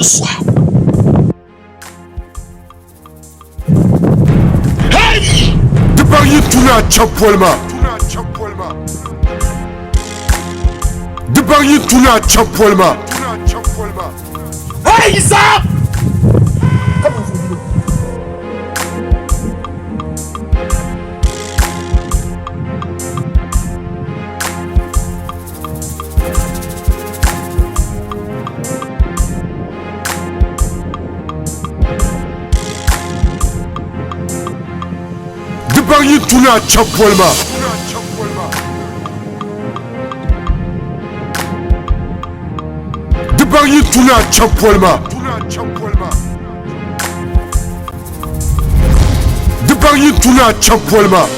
Di suha. Hey! Di baŋ yi tu ni a chɛ poli maa. Di baŋ yi tu ni a chɛ poli maa. Hey, Yisa! Di baŋ yi tu ni a chɛ poli maa. Di baŋ yi tu ni a chɛ poli maa. Di baŋ yi tu ni a chɛ poli maa.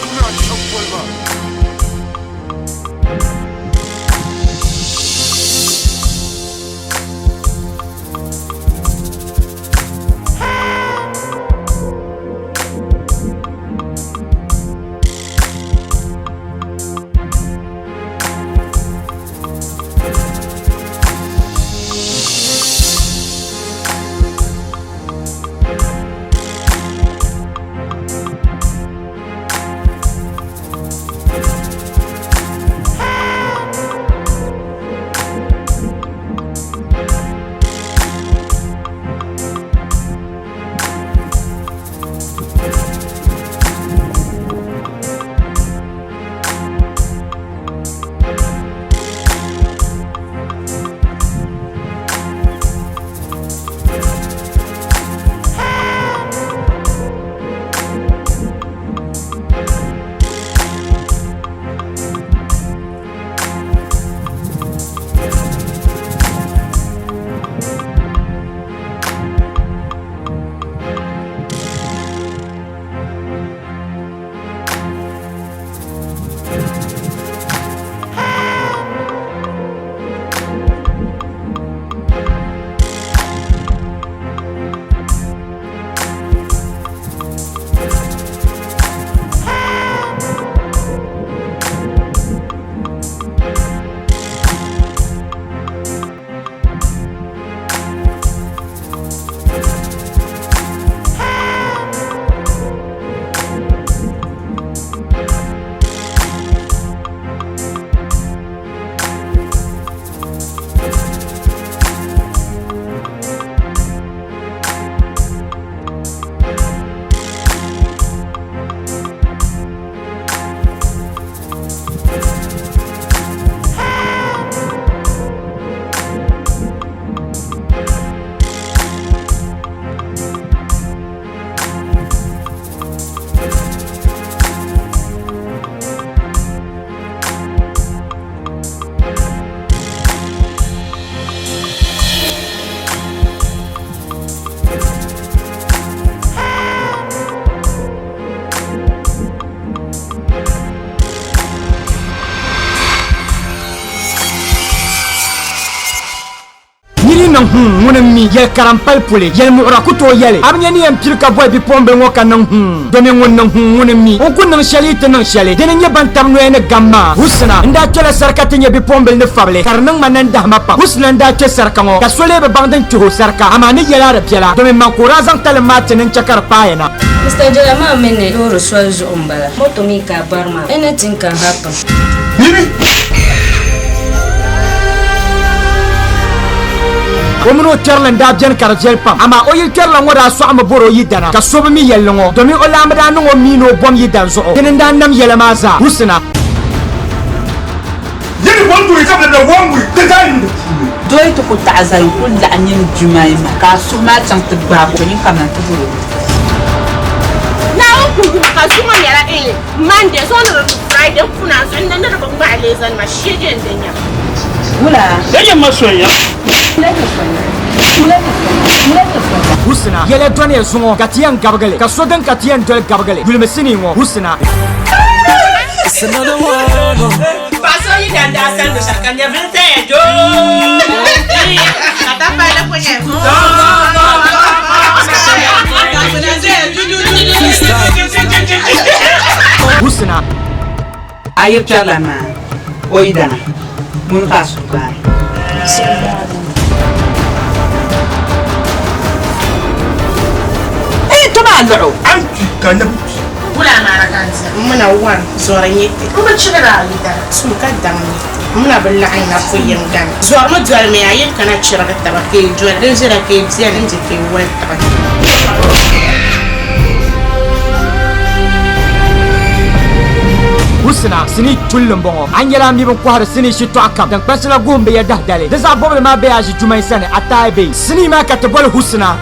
Niri niŋ huun ŋuni m-mi yɛli karam pali puli, yɛlimuɣira ku tooi yɛli, A bi nya ni yɛn pili ka boli bipuɣimbila ŋɔ ka niŋ huun, domin ŋun niŋ huun ŋuni m-mi o ni ku niŋ shɛli yi ti niŋ shɛli. Dini n-nyɛ ban tab noya ni gam maa. Husna n-daa kpɛla sarika ti nya bipuɣimbila ni fabili ka di niŋ ma nandahima pam. Husna n-daa kpe sarika ŋɔ ka so lee bi baŋ din kpɛh o sarika, amaa ni yɛli a di biɛla, domin man ka o daa zaŋ talim maa ti ni n-chɛ ka di paai na. Mister Jala maa mi ni loori soli zuɣu m-bala, moto mi ka a bari maa, anything can happen. O mini o kpɛrili n-daa beni ka di viɛli pam, amaa o yili kpɛrila ŋɔ daa sɔɣimi bɔri o yidana, ka so bi mi yɛlli ŋɔ, domin o laamba daa niŋ o mi ni o bom yidan zuɣu. Dini n-daa nam yɛla maa zaa. Husna. Doo ti ku taɣi zali n-kul laɣim nyin Jumaima, ka a suhu maa chaŋ ti gbaag o, nyin kamina nti bɔr o yuli. Naawuni ku yuli ka zuŋɔ nyɛla Monday, zuŋɔ ni di Friday, n kuna zuɣu n ni di bi ŋmahi lee zani ma shee je n-di nya. Wula? Ya ma sonya. Husna, Yɛla dɔniya zuŋɔ ka ti yɛn gabigi li, ka so din ka ti yɛn doli gabigi li. Yulimi sinii ŋɔ, Husna. Paɣa so yi dan daa sani luɣ shɛli ka nyɛvili zaya doo. Ka tapaai la kuli nyɛ Husna. A yi kpɛrila maa o yidana ŋuni ka a suhu gbaai? lɔɣu. A ni kpi ka n na bi kpi. Wula amaara ka n dira. M mina wari zɔri n-nyɛ ti. M bi chirigi a yidana, tum ka daŋ n-nyɛ ti. M mina bi laɣim na pu yiŋga ni. Zɔri mi dolimi a yi kana chirigi taba ka yi doli. Din viɛla ka yi beni, din bi ka yi woli taba. Husna, sinii tulli m-bɔŋɔ. A nyɛla a mi bɛn kɔhiri sinii shitɔɣu kam. Tiŋkpansi la guhim bɛ ya dahidali. Di zaɣ bɔbili maa be Aʒi Jumai sani, Atai Bay. Sinii maa ka ti boli Husna.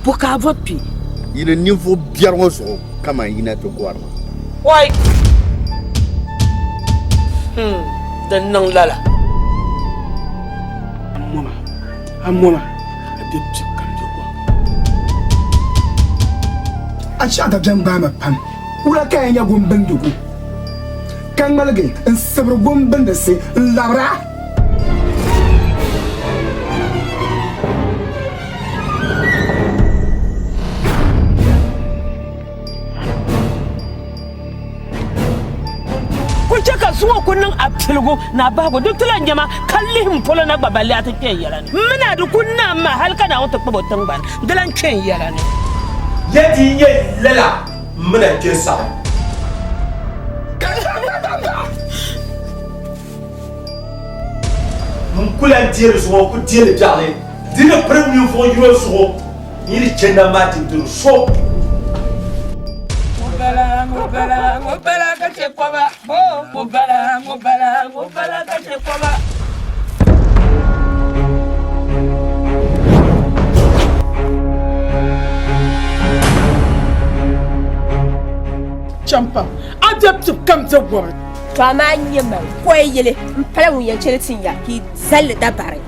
Bo ka a bɔri kpe? Yi ni ninvuɣ biɛri ŋɔ zuɣu kaman yina ti gɔri ma. Oi! Di niŋ lala. A moma, a moma, a be pibu kam be gɔŋ. A chɛɣu dabiɛm gbaai ma pam. Wula ka a yɛn nya gumbindigu, ka ŋmaligi n-sibiri gumbindisi n-labir a? Ku chɛ ka zuŋɔ ku niŋ a piligu ni a bahigu din ti lan nya ma, ka lihi m polo na gba balli a ti kpe n yɛla ni. M mi ni a di ku naam ma hal ka Naawuni ti kpab o tiŋgbani, di lan kpe n yɛla ni. Ya di nyɛ lala m mi na kpe saɣim. M ku lan deeri zuŋɔ, n ku deeri biɛɣuni. Di ni piri ninvuɣ yino zuɣu, n yi di chɛ nam maa ti diri so. Ŋɔ bala, ŋɔ bala, ŋɔ bala ka chɛ kɔba. Ŋɔ bala, ŋɔ bala, ŋɔ bala ka chɛ kɔba. Champa, a bɛ pibu kam bɛ gɔri. To amaa n nyɛ man kɔya yili m pala ŋun yɛn chɛli tin ya ka yi zali li dabari.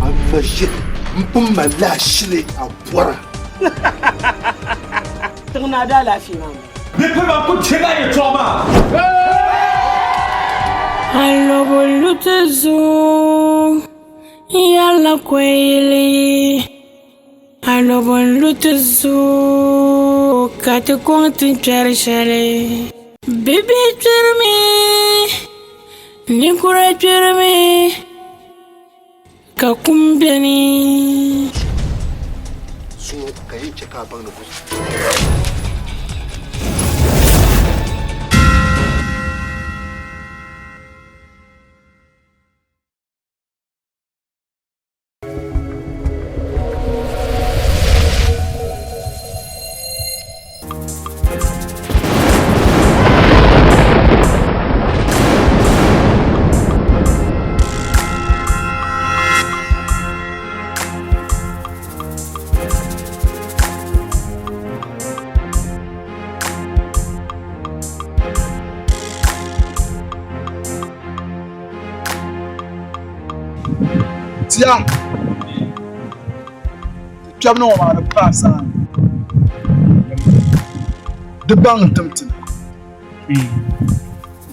A ma ʒiri m-pun malila ashili a bɔra. Tiŋ naa daa alaafee maa m-bala. Bɛ piri ba ku chɛ ba yɛtɔɣa maa. Alɔbo lu ti zuɣu yɛlila koyili. Alɔbo n-lu ti zuɣu ka ti kɔŋ ti ni kpɛri shɛli. Bibihi kpɛrimi, ninkura kpɛrimi, ka kum beni. Zuŋɔ ka yɛn chɛ ka a baŋ ni gu. Tia ti kpɛbu ni ŋɔ maa ni paai saha di baŋ n-tim ti na.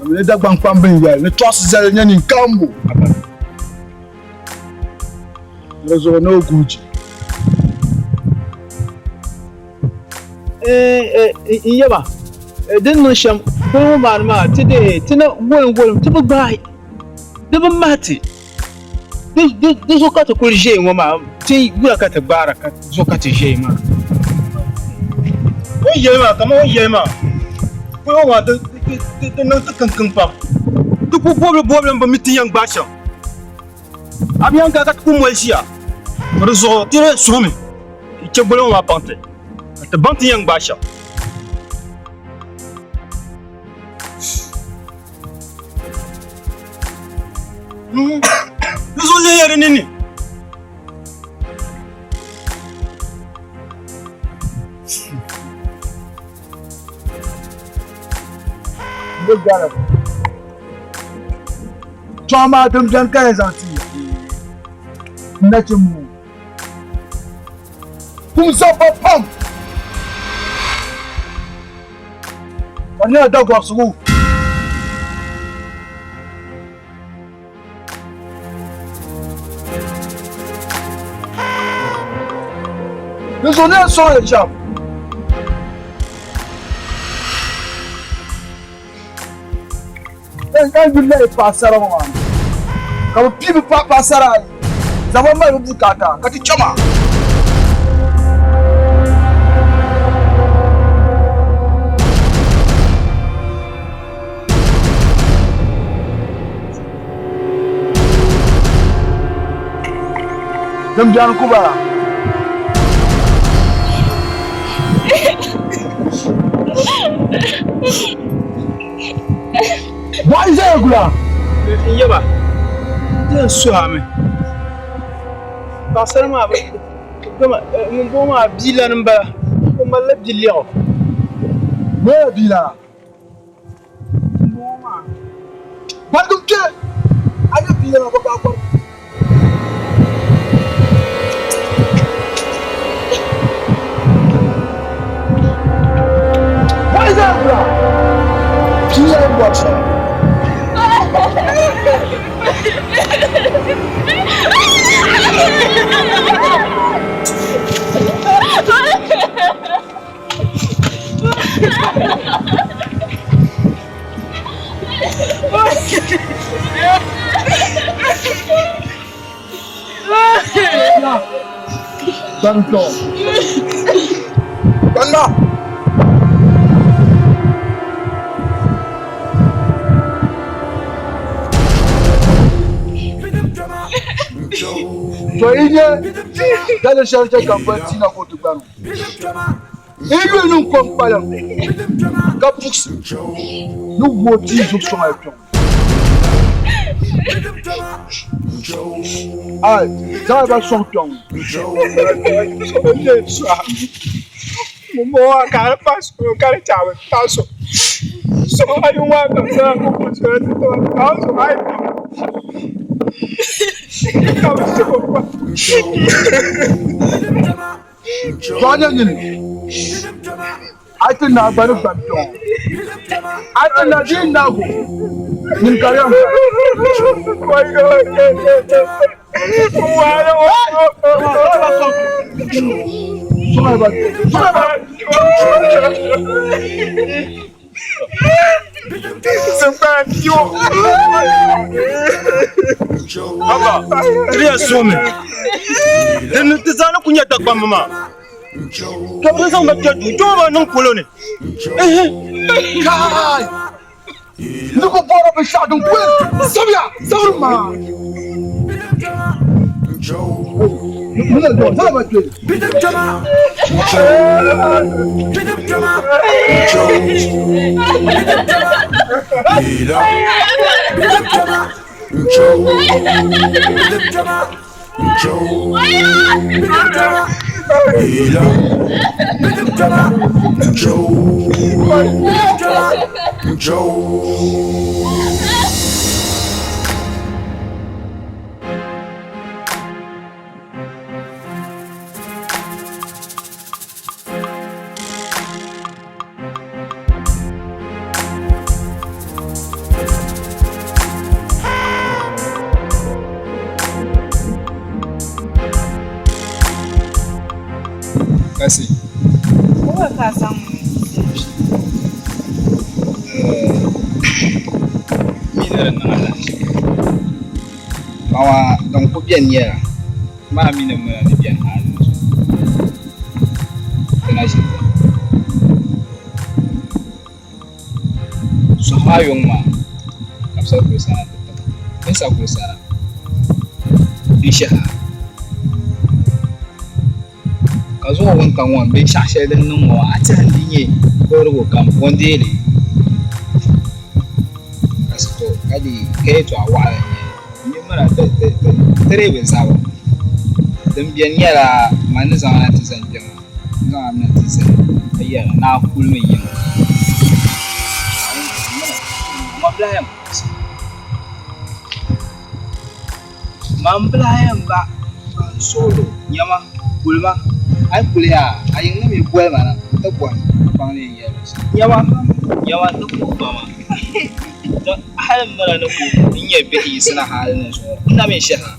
Ni Dagbaŋ kpamba n-yɛli ni tɔɣisi zali nyɛ ninkaambo ni di zuɣu ni o guui je. N yaba, di ni niŋ shɛm goli ŋɔ maa ni maa ti dee ti na wolim wolim ti bi gbaai di bi mahi ti di zuɣu ka ti kuli ʒiɛya ŋɔ maa ti yula ka ti gbaara ka zuɣu ka ti ʒiɛya maa. O ni yɛli maa kamani o ni yɛli maa goli ŋɔ maa di niŋ ti kiŋkiŋ pam ti ku bobili bobili mi bi mi ti yɛn gbaai shɛm. A bi yɛn gari ka ti ku moli ʒiya di zuɣu ti suhimi chɛ goli ŋɔ maa paŋ ti ka ti baŋ ti yɛn gbaai shɛm. Di zuɣu lihiya di ninni. Chuɣu maa din beni ka yɛn zaŋ ti ya nachimba ŋɔ. Kum zɔbba pam ka di nyɛla dagɔrisigu. Di zuɣu ni yɛn sɔŋ ya shɛm. Ka yuli lahi paɣasara ŋɔ maa ni ka bɛ pii bɛ paɣasara ayi zaŋ ba mali bɛ bukaata ka ti chɛ ma. Din biɛni ku bala. Bɔɣi ʒɛya gula. N yaba, n yɛn suhi a mi. Paɣasara maa bi gama ŋun bɔŋɔ maa bia lani m-bala, o malila bia lɛɣu. Ŋɔ bia lana? Gbaligim kpe a ni bia maa bɔ ka a kɔri. Bɔɣi zaa gula bia n bɔri shɛli. Banto. Banda. To yi nyɛ dali shɛli chɛ ka m ba ti na ka o ti gbani o. Yi yuli niŋ kom kpalim ka puɣisi ni wuhi tia zuɣu sɔŋ ya kpiɔŋ. Ai, zaŋ ba sɔŋ kpiɔŋ. Tɔɣa nyɛ nyini, a yi ti naai gba ni gbani kpɛŋɔ, a yi ti naai di yi naag o, nyin ka di yɛn Abba, tiriya suhimi. Di ti zaa ni ku nyɛ Dagbamba maa. Ka bɛ zaŋ ba kpɛ duu, kpɛma maa niŋ polo ni. Kai! Ni ku bɔri binshɛɣu din kuli sabiya zabiri maa. Kasi. Mi ni di niŋ alahichi Maŋa din ku beni nyɛla maa mi ni muna ni beni hali ni zuŋɔ ti na ʒi beni. Sɔhi maa yuŋ maa ka bɛ sa kuli sana ti tiba. Bɛ ni sa kuli sana n-shihi a. Ka zuŋɔ wuntaŋ ŋɔ binshɛɣu shɛli din niŋ ŋɔ a tɛha n-di nyɛ bɔrigu kam o ni deei li kasi to ka dii ka yɛtɔɣa waɣila n-nyɛ li. N yi mira ti dii bi zaba. Din beni nyɛla man ni zaŋ a na ti zani kpe ŋɔ n zaŋ a mi na ti zali ka yɛra ni a kulimi yiŋa. Man bi lahi yɛn ba ka n suɣili o, Nyama, kulima, a yi kuli yaa, a yiŋ ni mi boli ma na nti bɔhi ka baŋ ni yɛn yɛli ma shɛm. Nyama, nyama ti kuhi ba maa. Dɔ hali m mira ni ku n-nyɛ bihi yiɣisina hali ni zuŋɔ, n na mi shɛha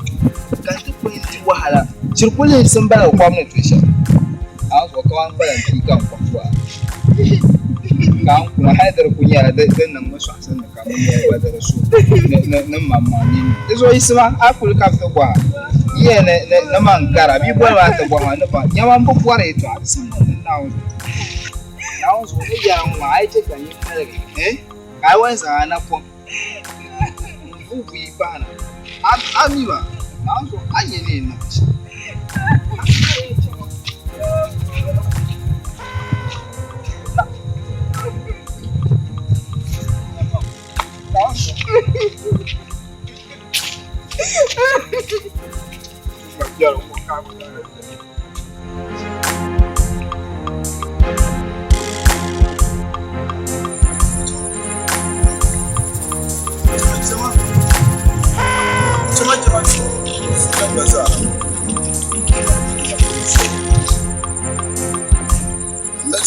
ka n ti kuli di wahala. Chiri ku lihi simbala kom ni tuli shɛm. A zuɣu kaman kpalim pii ka n kɔhi ku a. Ka n kuna hali di di ku nyɛla di niŋmi sɔɣisi ni ka bɛ gba di di so ni m maŋmaŋ nini. Di zuɣu yiɣisima a kuli ka bɛ ti bɔha n yɛli ni man gara bɛ yi boli ma ti bɔhi ma ni baŋ nyama m bi bɔri yɛtɔɣa di simdi ni Naawuni zuɣu. Naawuni zuɣu ni yɛra ŋɔ maa a yi chɛ ka n yi ŋmaligi ka a yɛn zaŋ a napɔŋ n-vuui buyi pahi na a mi maa Naawuni zuɣu a ni nya ni yɛn niŋ shɛm.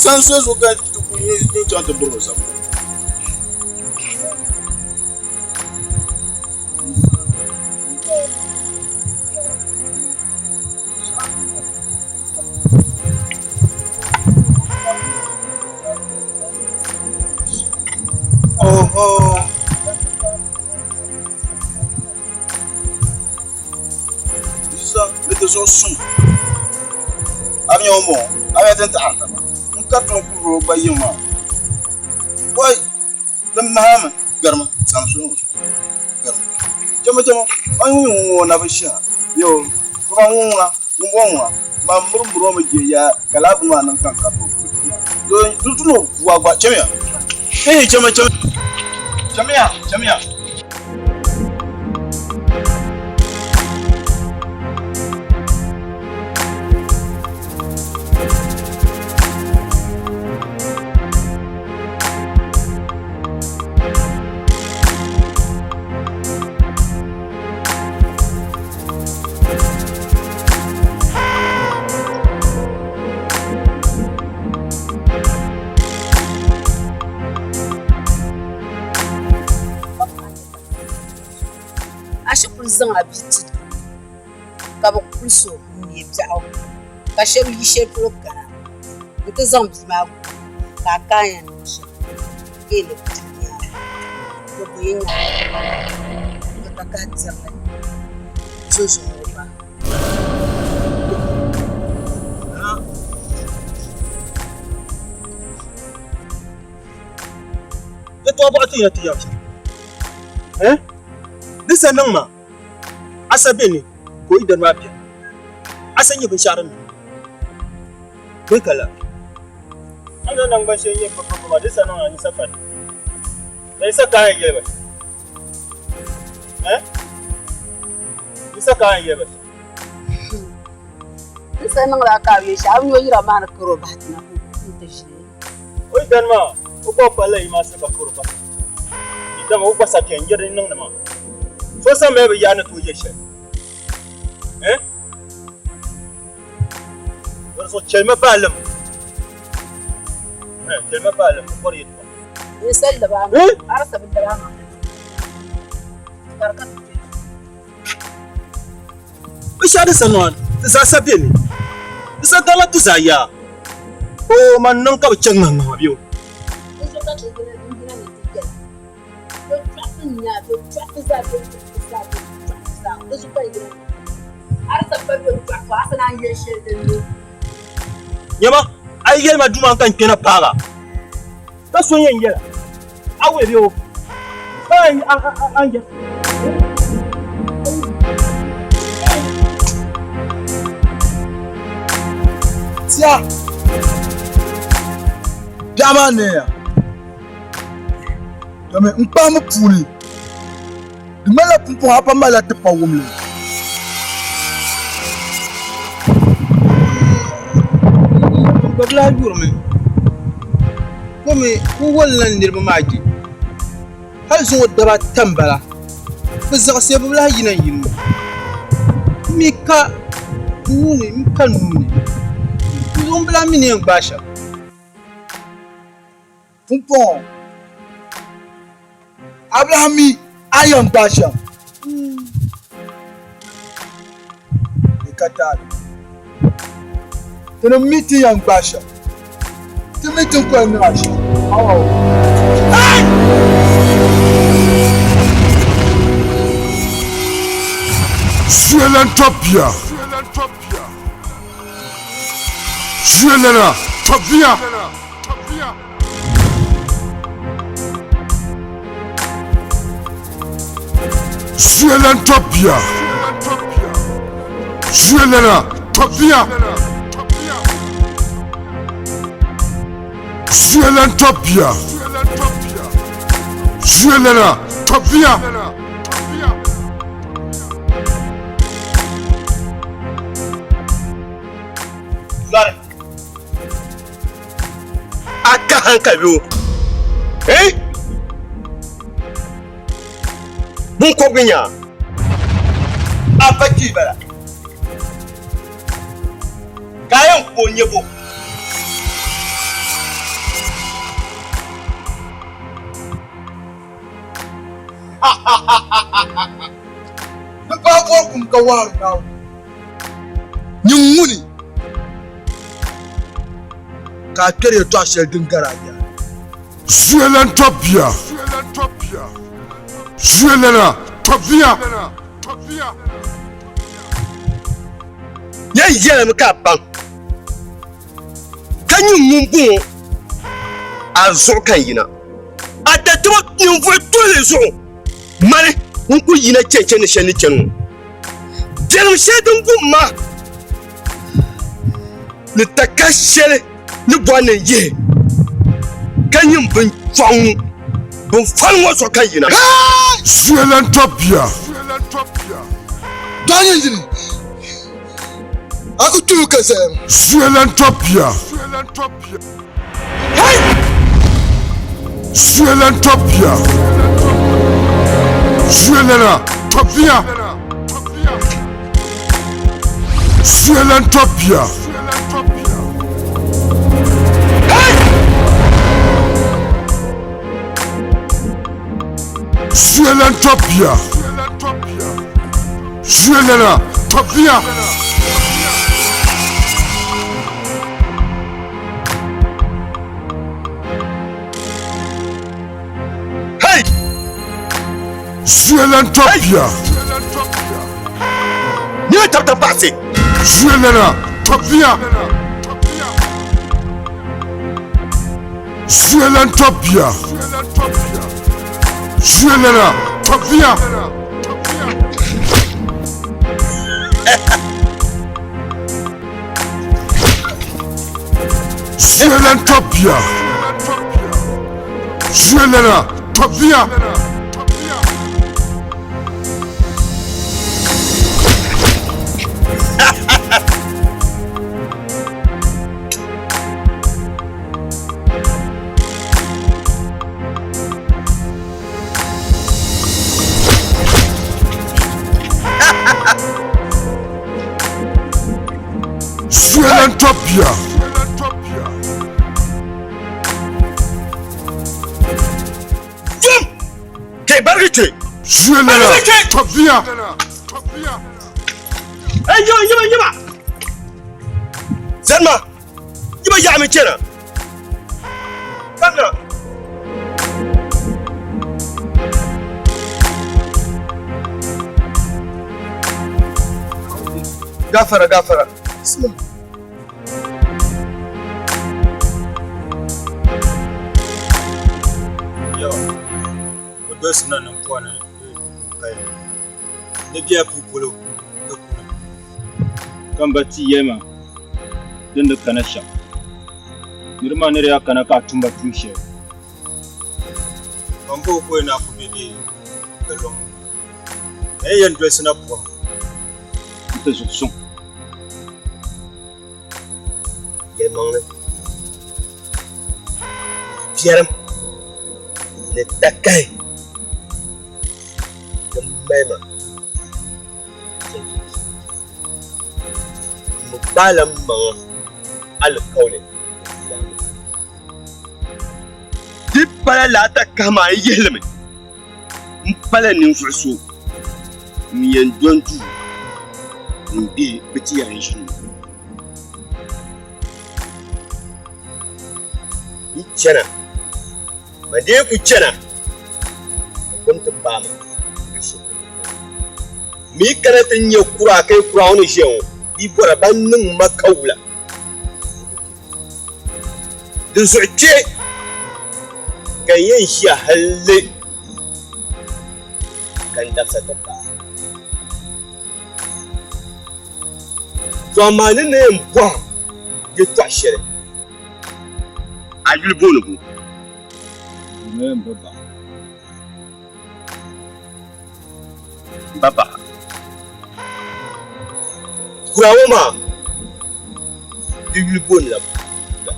San so zuɣu ka ti ku chaŋ ti biri o zabiri. Yisa ni ti zuɣu suŋ a bi nya o ni bɔŋɔ a bi nya ti ni taɣiri taba n kariti ŋɔ kuli o gba yiŋ maa wai di mahami garima zaŋ soli ŋɔ zuɣu garima chama chama a yi ŋun ŋɔ na bi shɛha yo tuma ŋun ŋuna ŋun bɔŋɔ ŋuna man miri miri o mi je ya ka laa bini maa niŋ ka n kariti o kuli maa di tu ni o bua gba chamiya ee chama chama chamiya chamiya. A shikuru zaŋ a bia ti doo ka bɛ kulisi o n-ŋme biɛɣu ka shɛba yi shɛli polo kana nti zaŋ bia maa guli ka a ka a yɛn niŋ shɛm ka yi ni biɛɣu nyaaŋa bɛ bo yi nyaaŋa ka takahi dirili zo zaŋ o ba. Yɛtɔɣa bɔɣu ti ya ti yɛm shɛm. Eh? Di sa niŋ ma asa be ni ka o yidana maa beni. Asa nyɛ binshɛɣu din niŋ bee ka la. A ni naŋgban shɛli nyɛ bɛ di sa niŋ a ni sa fali. Di sa ka a yɛn yɛli ba shɛm. Eh? Di sa ka a yɛn yɛli ba shɛm. Di sa niŋla ka a yɛ shɛli a bi nya o yira maa ni kari o bahi ti na ka o ti ʒili. O yidana maa o gba palila yi maa siliba kari o bahi. Di dama o gba sa beni n-yɛri di niŋdi maa. So sa mali bi yaa ni tooi yɛ shɛli. Eh? Di zuɣu chɛlima baalim. Eh, chɛlima baalim, n bɔri yɛltɔɣa. Ninsal daba anu, Eh? arsa bi daba anu. Ka di ka ti kpɛ. Binshɛɣu din sa niŋ ti zaa sa beni. Di sa garila ti zaa yaa. Oo man niŋ ka bi chɛ ŋmahiŋmahima bɛ o. Di zuɣu ka ti yina n yina ni ti yɛla. Bɛ chɔɣisi n-nya, bɛ chɔɣisi zaa, bɛ chɔɣisi zaa, bɛ chɔɣisi zaa. Di zuɣu ka n yina ni ti yɛla. Arsa pa bɛ chɔɣisi a sa naan yɛli shɛli din ni. Nyama, a yi yɛli ma duu maa n ka n kpɛna paag a, ka so yɛn yɛla a wuli bɛ o, ka a ni yɛli. Tia, biɛɣu maa neeya, domi n kpahimbu puuni di ŋmanila pumpɔŋɔ a pa malila tipawumli. N gba bi lahi yurimi ka o mi ku wolila niriba maa je. Hali zuŋɔ daba ata m-bala bɛ zaɣisiya bɛ bi lahi yina n-yini ŋɔ. M mi ka nuu ni, m ka nuu ni. Dinzuɣu m bi lahi mi ni yɛn gbaai shɛm. Pumpɔŋɔ a bi lahi mi a ni yɛn gbaai shɛm. Di ka taali. Tinim mi ti yɛn gbaai shɛm. Ti mi ti ni kuli niŋ a shɛm. Awo. Zuɣulan tɔbia. Zuɣulana tɔbia. Zuɣulan tɔbia. Zuɣulana tɔbia. Zuɣulan tɔbia. Zuɣulana tɔbia. Zɔri. A ka hankali o. Eh? Binkɔbigu nya. A ba kpi bala. Ka a yɛn ku o nyɛ bo. Bɛ paai bɔri kum ka wahiri Naawuni. Nyin ŋuni ka a kpɛri yɛtɔɣ shɛli din gari a yaa? Zuɣulan tɔbia. Zuɣulana tɔbia. Yɛn yɛlimi ka a baŋ, ka nyin ŋun bɔŋɔ a zuɣu ka n yina. A tatabo ninvuɣ tuhili zuɣu mali n ku yina chɛnchɛn ni shɛli ni chani ŋɔ. Biɛlim shɛli din gum ma ni takahi shɛli ni bɔri ni n yihi ka nyin binchɔɣu ŋɔ bin fali ŋɔ zuɣu ka n yina. Zuɣulan tɔbia. Dɔɣi nyɛ yini, a ku tuui ka zaya maa. Zuɣulan tɔbia. Zuɣulan tɔbia. Zuɣulana tɔbia. Zuɣulan tɔbia. Zuɣulan tɔbia. Zuɣulana tɔbia. Hey! Zuɣulan tɔbia. Nina tabita paɣasi. Zuɣulana tɔbia. Zuɣulan tɔbia. Zuɣulana tɔbia. Zuɣulan tɔbia. Zuɣulana tɔbia. Zuɣulan tɔbia. Dum! Ke barigi che. Zuɣulana tɔbia. Ey, yiba, yiba, yiba! Zanma, yiba yaɣimi chana. Kamina. Gafara, gafara. Bismillah. Yawa, o dolisi na niŋ pɔhini kaya ni biɛhi puu polo ka kuna. Ka m ba ti yɛli ma din di kana shɛm. Niriba maa ni di yaa kana ka a tum ba tuun shɛli. Ban bo o na ku be bɛ ka lɔŋ ni. Ka yi yɛn dolisi na pɔhim n-ti zuɣu suŋ. Yɛlimaŋli, biɛrim ni takahi din mali ma M bi gbaala m maŋa alikauli Di pala lala takahi maa n-yihi li mi m-pala ninvuɣ so ŋun yɛn dɔni duu ŋun bihi bi ti yɛra n-ʒini o. Yi chana, ma dee ku chana, ka kom ti paai ma ka shiri ku ni kom. Mi yi kana ti nya kuraa ka yi kuraa ŋɔ ni ʒiya ŋɔ, yi bɔra ban niŋ ma kawula. Dinzuɣu kpe ka n yɛn ʒiya halli ka n dabisa ti paai. To amaa ni na yɛn bɔhim yɛtɔɣ shɛli. A yuli booni bo? M ba baɣa. M ba baɣa. Kura ŋɔ maa di yuli booni la Kula.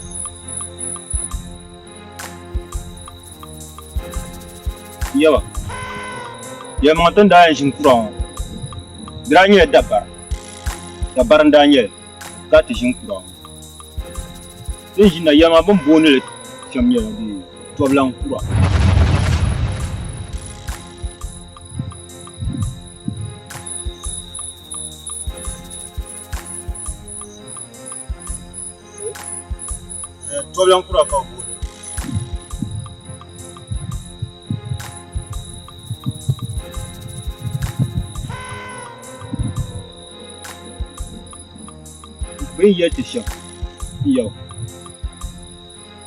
Yaba, yɛlimaŋli ti ni daa yɛn ʒini kura ŋɔ, di daa nyɛla dabari, dabari n-daa nyɛ li ka ti ʒini kura ŋɔ. Ti ni ʒini na yɛlimaŋli bɛ ni booni li shɛm nyɛla di tɔbulan kura. Tɔbulan kura ka bɛ booni li. Bɛ ni yɛli ti shɛm n-yɛli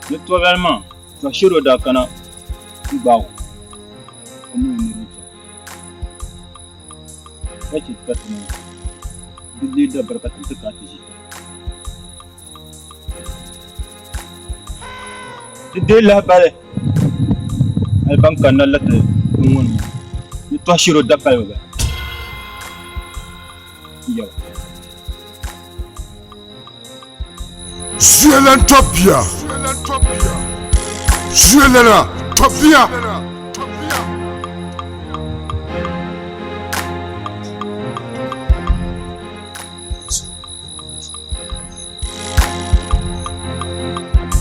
ni tɔbali maa tɔshɛri o daa kana n-gbaag o ka o min o niriba chaŋ ka chɛ ka ti niŋ di leei dabari ka ti ti kana ti ʒi kpe. Ti deei lahibali hali ban kanna la ti ŋɔ ni ni tɔshɛri o dapaligu gba n-yɛli. Zuɣulan tɔbia. Zuɣulana tɔbia.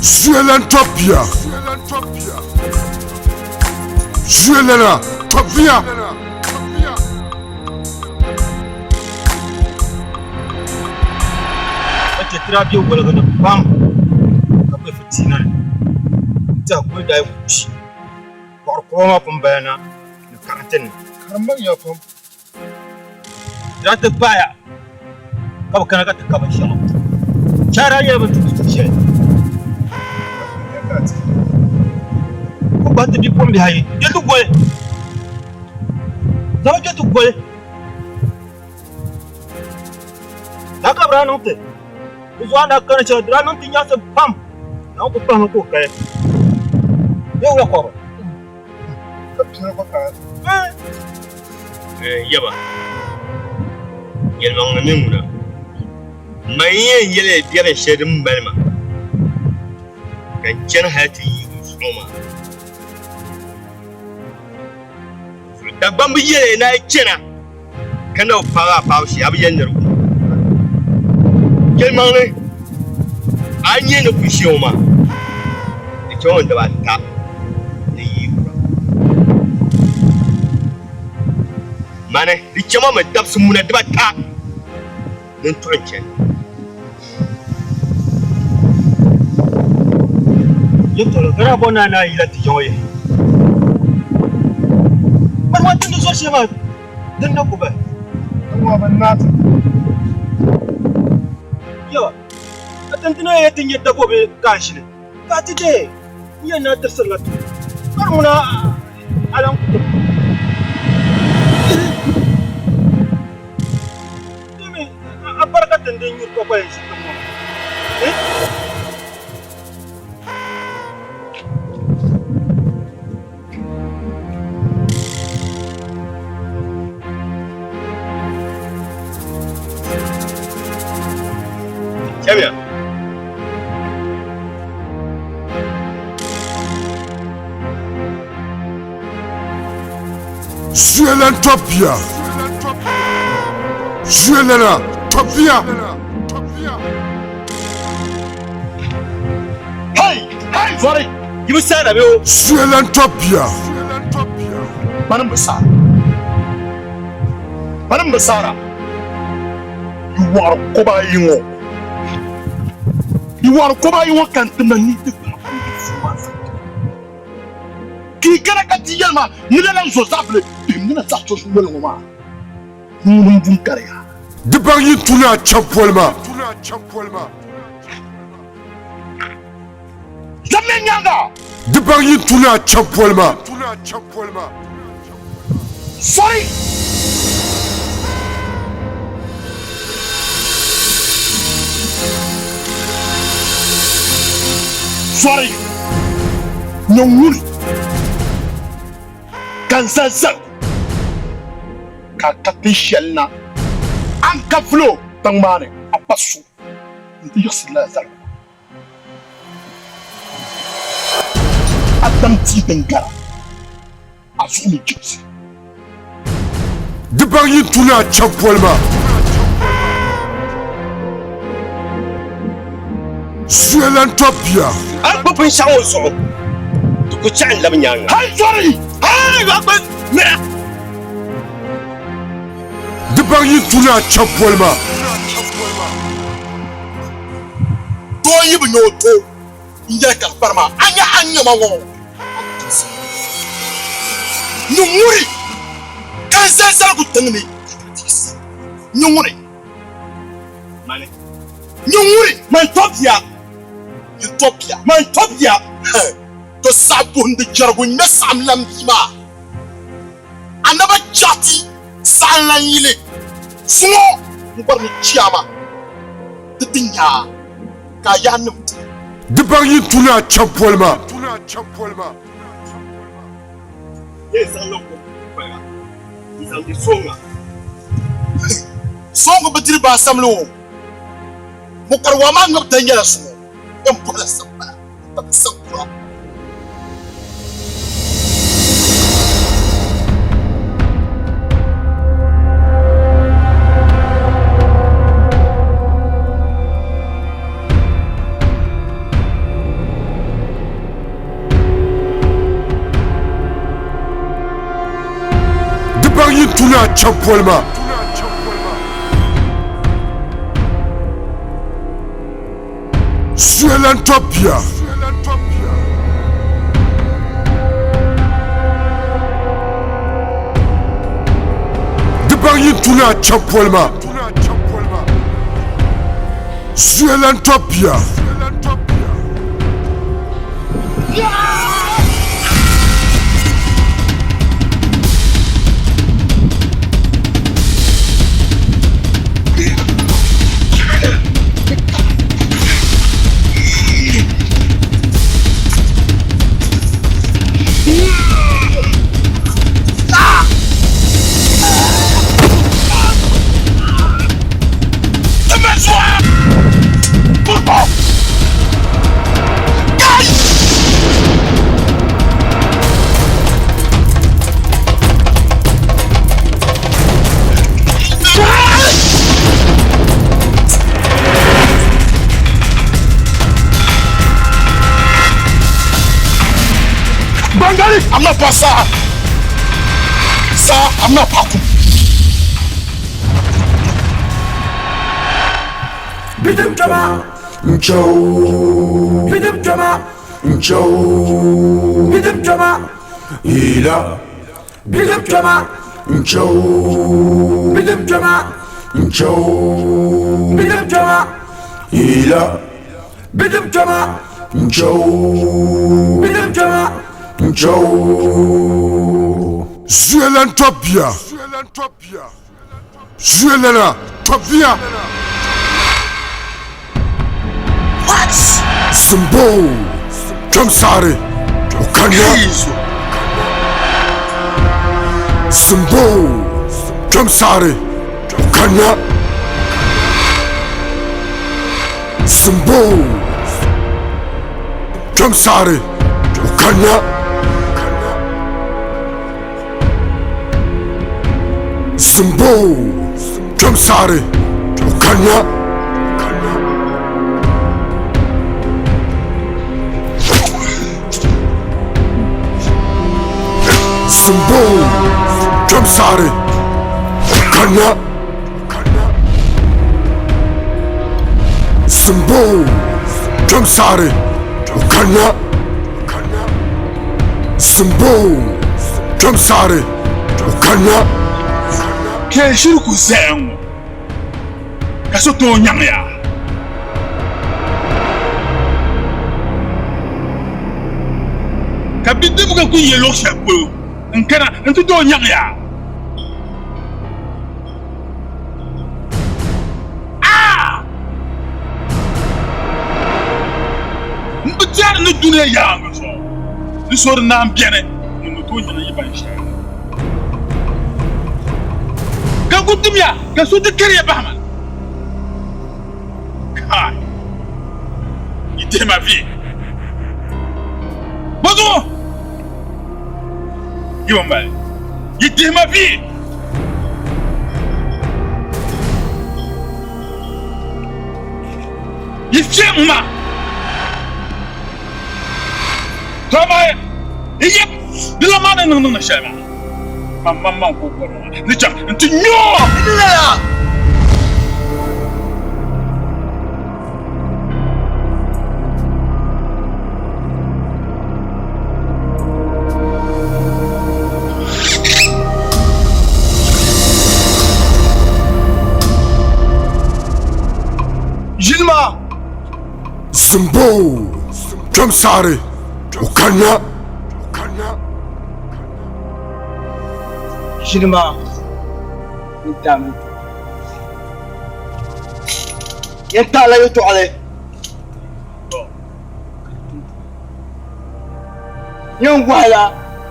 Zuɣulan tɔbia. Zuɣulana tɔbia. Ka chɛ ti daa be woligu ni pam ka be fitiina ni n-tɛhi kuli daa yi ku kpi, bɔɣiri kuba maa pun bala na ni karinti ni. Karimbaŋ ya pam. Di daa ti paaya ka bɛ kana ka ti ka binshɛŋa. Chaara nyɛla bɛ ni tumdi tuun shɛli. Ku gbahi ti bipuɣimbihi ayi kpe ti goli. Zaŋ kpe ti goli. Daa ka bɛ daa niŋ ti. Di zuɣu a ni daa kana shɛli, di daa niŋ ti nyaɣisim pam. Naawuni kul pahimi ka o kali. Bee wula kɔbiri? Ka piɛla gba ka. Yaba, yɛlimaŋli mi ŋuna, man yɛn yɛli ya biɛri shɛli din mali ma ka n chani hal ti yi n zuɣu maa. Dagbamba yɛliya ni a yi chana ka na bi paagi a paabu shee, a bi yɛli niriba. Yɛlimaŋli, a yi nya ni kuli ʒiya ŋɔ maa, di chaŋ mi dibata ni yi kura. Mani, di chaŋ mi dabisi muna dibata ni n tuɣi n chani. Yɛtɔɣili ka daa bɔri ni a naan yila ti yiŋɔ yihi. Mani ŋɔ ti ni zɔri shɛli maa din na ku bahi. Yawa, ka tintina yɛn ti nya dabɔbi ka a ʒini, ka a ti deei n-yɛn ni a tirisirila ti o, ka di ŋuna a lan ku ti yihi. Domi a barika ti n din nyuri kpakpali n-ʒi tiŋ ŋɔ ni. Chamiya. Zuɣulan tɔbia. Zuɣulana tɔbia. Hey! Zɔri! Yi bi saana bee o? Zuɣulan tɔbia. Mani m bi saara. Mani m bi saara. Yi wɔɣiri kɔba ayi ŋɔ. Yi wɔɣiri kɔba ayi ŋɔ ka n ti na ni ti gbaai di fuuma. Ka yi kana ka ti yɛli ma ni lala n zo zaɣ bili bihim ni na zaɣ so noli ŋɔ maa, ŋuni m-bu n-kari ya. Di baŋ yi tu ni a chaŋ poli maa. Zamiya nyaaŋa! Di baŋ yi tu ni a chaŋ poli maa. Sorry! Sorry! Nyɛ ŋuni ka n zali zaligu ka a ka tin shɛli na a ni ka vulo tiŋ maa ni a pa so nti yiɣisi lala zaligu maa. A daŋ tia din gara a zuɣu ni jibisi. Di baŋ yi tu ni a chaŋ poli maa. Suya lan tɔb bia. A ni gbubi binshɛɣu ŋɔ zuɣu, di ku chaɣi n-labi nyaaŋa. Hal zɔri! Hal a gba mira! Di baŋ yi tu ni a chaŋ poli maa. Doo yi bi nya o to n-yɛli ka kpari maa, a nya a ni nya ma ŋɔ? Ni ŋuni ka n zali zaligu tiŋ ni ka ka ti yiɣisi? Ni ŋuni? Mani. Ni ŋuni? Man tɔbia. Ni tɔbia. Man tɔbia. To saɣi buhindi jɛrigu ŋ-ŋme saɣim lan bia maa. A naba chaɣiti saɣim lan yili zuŋɔ m-bɔri ni chiyaama ti ti nya a ka a yaannim ti. Di baŋ yi tu ni a chaŋ poli maa. Yɛn zaŋ la kom paliga n-zaŋ di sooŋa. Sooŋa bi diri baasamli o. Mokariwaa maa ŋabu dan nyɛla zuŋɔ yɛn bɔhila sagbana n-tabili saŋkura. Di baŋ yi tu ni a chaŋ poli maa. Suya lan tɔb bia. Di baŋ yi tu ni a chaŋ poli maa. Suya lan tɔb bia. Bangali, I'm not pa saa. Saa, I'm not pa kum. Bidim kpɛma Nchau Bidim kpɛma Nchau Bidim kpɛma Ila Bidim kpɛma Nchau Bidim kpɛma Nchau Bidim kpɛma Ila Bidim kpɛma Nchau Bidim kpɛma Nchau Zuelan tɔb bia. Zuelana tɔb bia. What? Zimbo kpɛm saɣiri o kanna. Zimbo kpɛm saɣiri o kanna. Zimbo kpɛm saɣiri o kanna. Zimbo kpɛm saɣiri o kanna. Zimbo kpɛm saɣiri o kanna. Zimbo kpɛm saɣiri o kanna. Zimbo kpɛm saɣiri o kanna. Kpee shiri ku zaya ŋɔ ka so tooi nyaŋ ya. Ka bidibiga ku yi luɣ shɛli polo n-kana nti tooi nyaŋ ya. Aa! M bi tɛri ni dunia yaaŋa zuɣu ni so di naan beni ŋun ni tooi nyaŋ yi ban shɛli ŋɔ. Ka ku dimya ka so ti kariya bahi ma. Kai! Yi dihi ma vi. Bɔzuɣu yi bi mali. Yi dihi ma vi. Yi fiɛm ma. To amaa yi yɛm di lan maa ni niŋ niŋdi shɛli maa, man maŋmaŋ ka o bɔri maa ni chaŋ nti nyo o. Ʒini maa. Zimbo kpɛm saɣiri o kanna. Ʒini maa ni daami yɛn taɣila yɛtɔɣili. Yɛn wahala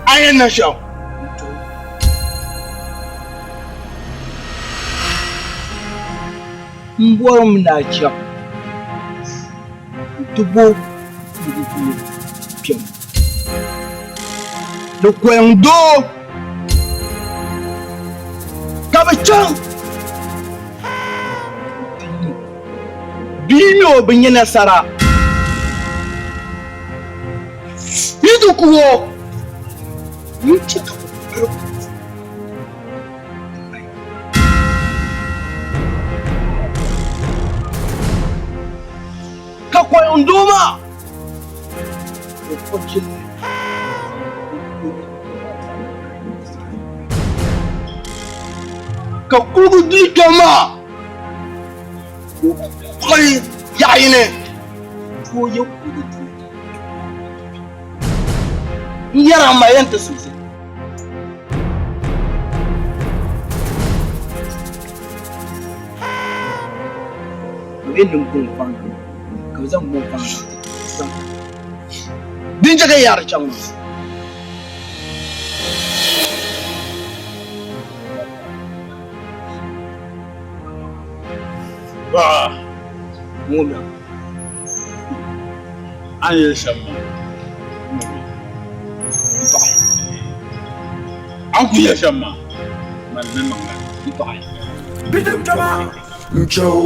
a yɛn niŋ shɛm. M bɔrimi ni a chaŋ nti bo kuliguli kpɛm ni koliŋ doo ka bɛ chaŋ nti nyu bia mi o bi nya nasara. Yi ti ku o, yi chɛ ka o piri Ka koliŋ doo maa o kpuɣi jilli ka kuligu duli kpɛm maa ka o kpuɣi yaɣ yini ka o ye kuligu duli n yɛri a ma yɛn ti suhi. Bɛ niŋ guŋ faŋ ka bɛ zaŋ guŋ faŋ zaŋ din chɛ ka yaari chaŋ maa. Baɣa Ŋuna. A ni yɛli shɛm maa, N-tɔɣi. A ni kuli yɛli shɛm maa, man ni niŋ li. N-tɔɣi. Bidim kpɛma. N-chɛ o.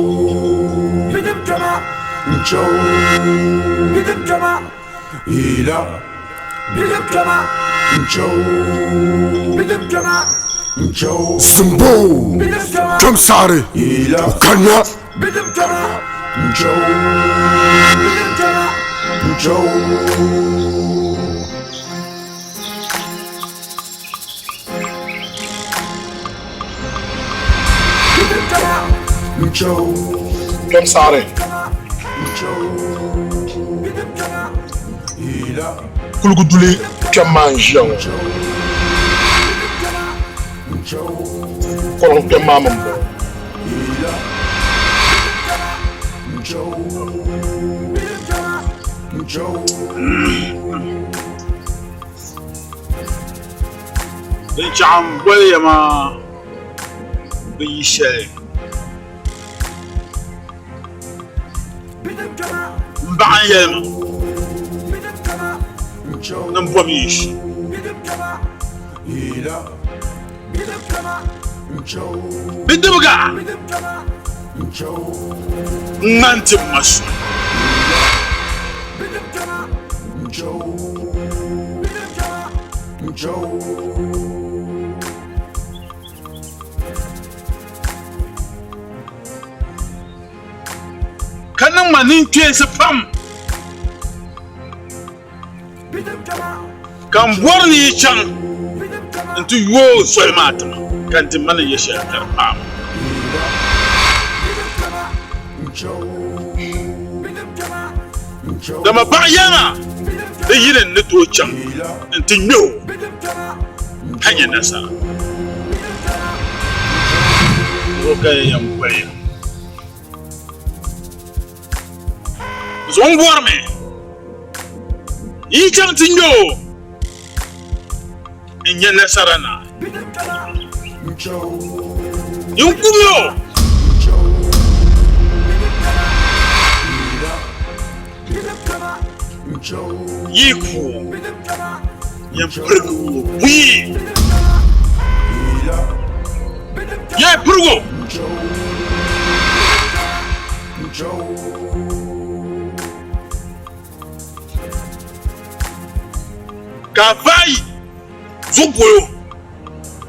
Bidim kpɛma. N-chɛ o. Bidim kpɛma. Yila. Bidim kpɛma. N-chɛ o. Bidim kpɛma. N-chɛ o. Zimbo. Bidim kpɛma. Kpɛm saɣiri. Yila. O kanna. Bidim kpɛma. N-chɛ o. Bidim kpɛma. N-chɛ o. Bidim kpɛma. N-chɛ o. Kpɛm saɣiri. N-chɛ o. Bidim kpɛma. Yila. Kuligu duli kpɛm maa n-ʒiya ŋɔ. N-chɛ o. Kɔliŋ kpɛm maa mi m-bɔŋɔ. Din chaɣ m boli ya maa bi yi shɛli. M baɣa n yɛli ma ni m bom yi shi. Bidibiga ŋ-ŋmani ti ma so. Ka niŋ ma niŋkpeesi pam. Ka m bɔri ni yi chaŋ nti yooi soli maa ti ma, ka n ti mali yɛ shɛli ka di paai ma. Dama baɣa yɛli ma, Di yini n ni tooi chaŋ nti ŋme o ka nya nasara. Zuɣu ka ya yɛn boli ya. Zuɣu m bɔrimi yi chaŋ ti ŋme o n-nya nasara na. Yin kumi o. Yi ku o, yɛn pirigi o buyi. Yɛn pirigi o. Ka vaai zuɣu polo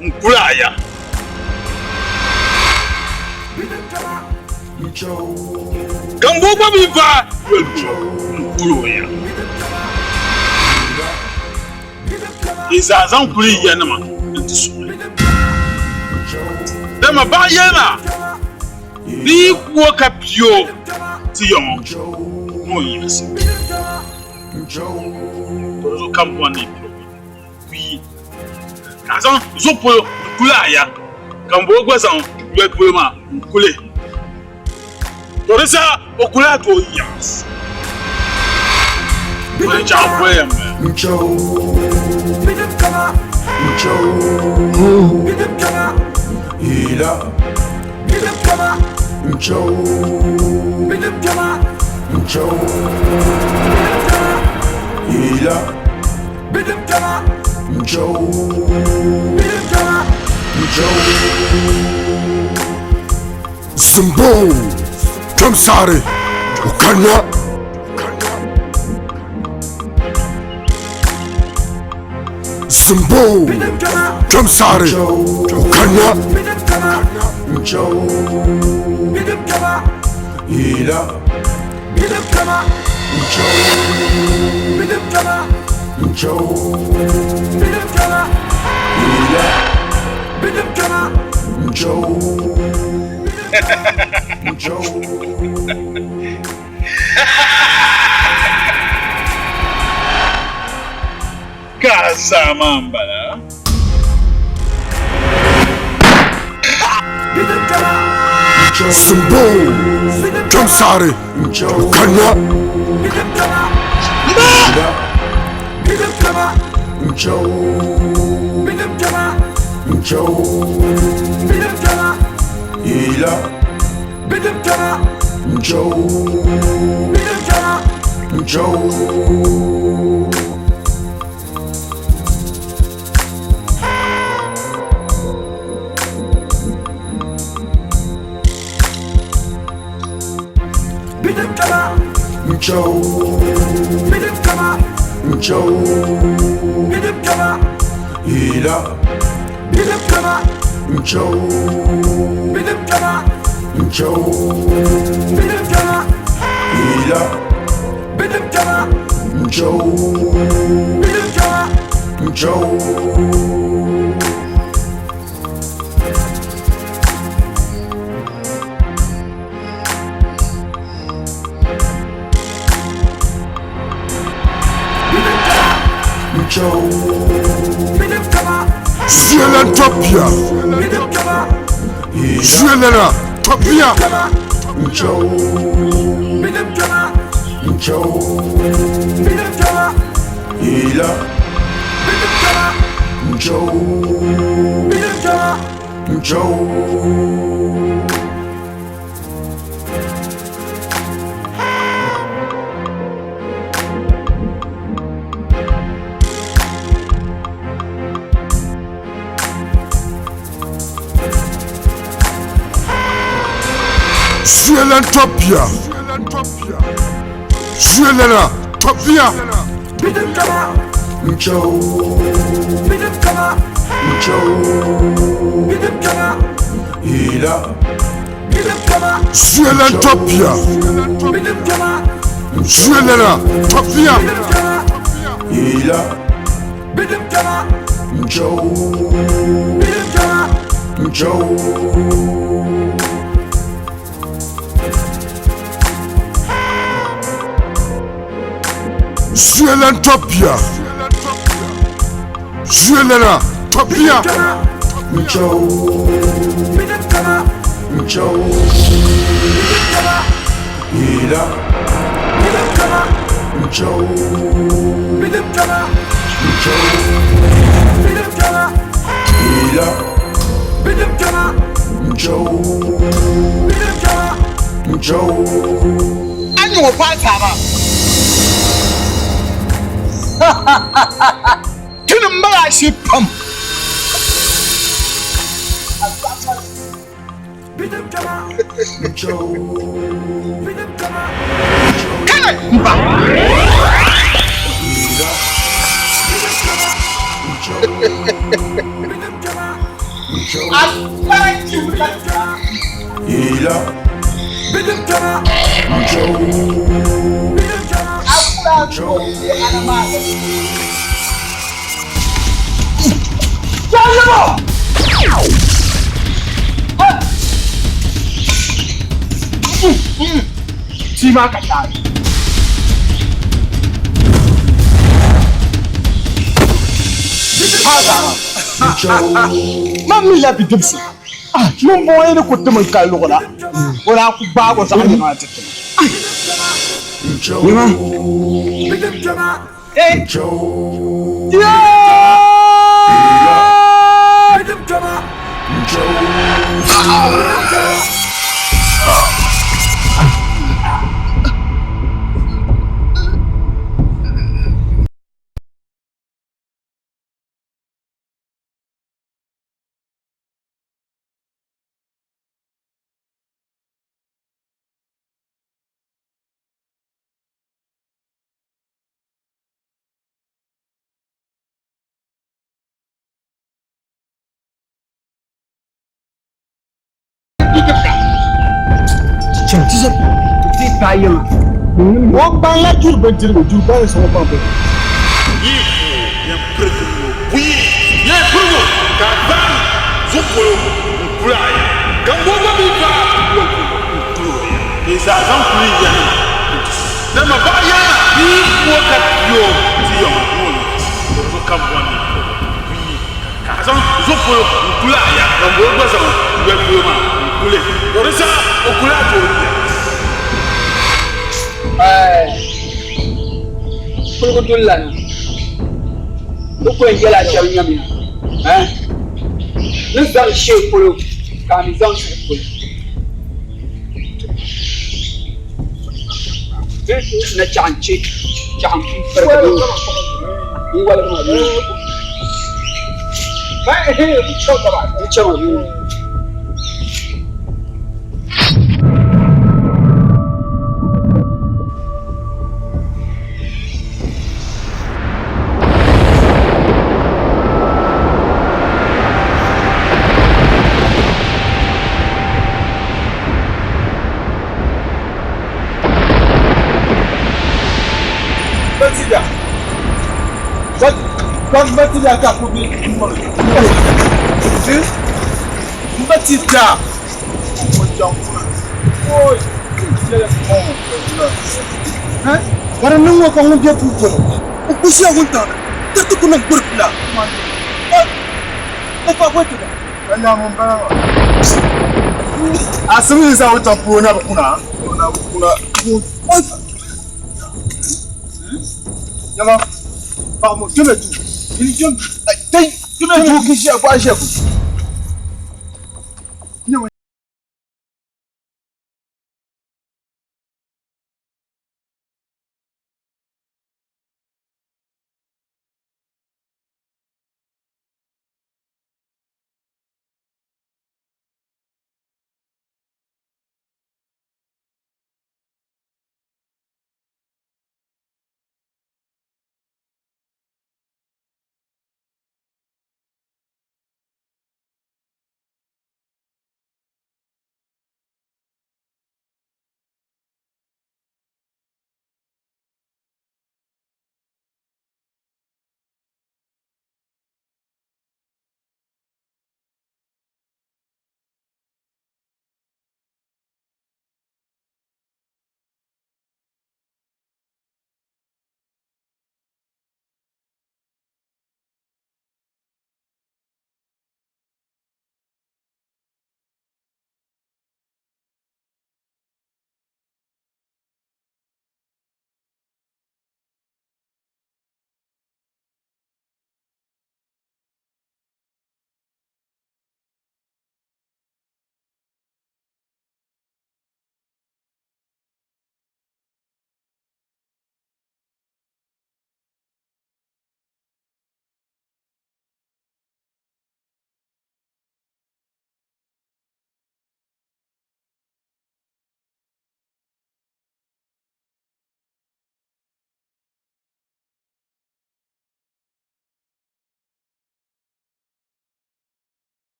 n-kuli a ya. Ka m bo gba mi vaai yoli polo n-kuli o ya. Yi zaa zaŋ kuli yi yanima nti suɣi. Dama baɣa yɛli maa, Di yi ku o ka pi o ti ya ŋɔ, ni o yiɣisi. To di zuɣu ka m bɔri ni yi piri o buyi, ka a zaŋ zuɣu polo n-kuli a ya, ka m bo o gba zaŋ yoli polo maa n-kuli. To di saha o ku lahi tooi yiɣisi. To di chaŋ polo yɛn bala. Zimbo kpɛm saɣari o kanna. Zimbo kpɛm saɣari o kanna. Ka a zaa maa m-bala. Zimbo kpɛm saɣari o kanna. Zuɣulan tɔbia, zuɣulana tɔbia. Zuɣulan tɔbia, zuɣulana tɔbia. Zuɣulan tɔbia, zuɣulana tɔbia. Bidim kpɛma. N-chɛ o. Bidim kpɛma. N-chɛ o. Zuɣulan tɔbia. Zuɣulana tɔbia. N-chɛ o. Bidim kpɛma. N-chɛ o. Bidim kpɛma. Yila. Bidim kpɛma. N-chɛ o. Bidim kpɛma. N-chɛ o. Bidim kpɛma. Yila. Bidim kpɛma. N-chɛ o. Bidim kpɛma. N-chɛ o. A nyɛ o paai taaba. Tini m-mali a shee pam. Bidim kpɛma. N-chɛ o. Bidim kpɛma. Kani m-ba. Yila. Bidim kpɛma. N-chɛ o. Bidim kpɛma. N-chɛ o. A kpara jibu ka Yila. Bidim kpɛma. N-chɛ o. Bidim kpɛma. A kula a ana maa. Jɔnnibo! Tii maa ka taai. Man mi la bidibisi ŋun bɔŋɔ yi ni ku tim n kali luɣu la, o daa ku gbaag o zaɣ yini maa ti ti ma. N-chɛ o. Bidim kpɛma. N-chɛ o. Bidim kpɛma. N-chɛ o. Bidim kpɛma. O gbanila duri bindirigu, duri balinsi ŋɔ gbaŋ bindirigu. Yi ku yɛn pirigi o buyi, yɛn pirigi o ka a gbaai zuɣu polo n-kuli a ya, ka m bo gba mi gbaai o polo n-kuli o ya, ka yi zaa zaŋ kuli ya nima nti su. Dama baɣa yɛlima ni yi ku o ka ti o ti yɔma ni o ni ti su. Di zuɣu ka m bɔri ni yi pirigi o buyi, ka a zaŋ zuɣu polo n-kuli a ya, ka m bo gba zaŋ yoli polo maa n-kuli. Ka di saha o kuli a ti o ya. Kuligu dulilana, bɛ ku yɛn yɛli a shɛm nyamiya, N ni zaŋ shee polo ka a mi zaŋ suhu polo. Na chaɣ n-che chaɣ m-pirigi n-woligi ma bee n-chɛ ma bee? Batida. Ka di niŋ ŋɔ ka ŋun be puu polo o ku ʒiya wuntaŋ ni tiriti ku niŋ gbirigila. O pa bɔ ti ba. A simli zaa wuntaŋ puuni na bi kuna. Na bi kuna. Yama, paɣa mo kpɛmɛ duu. Kpɛmɛ duu ki ʒiya, bɔɣa ʒiya ku.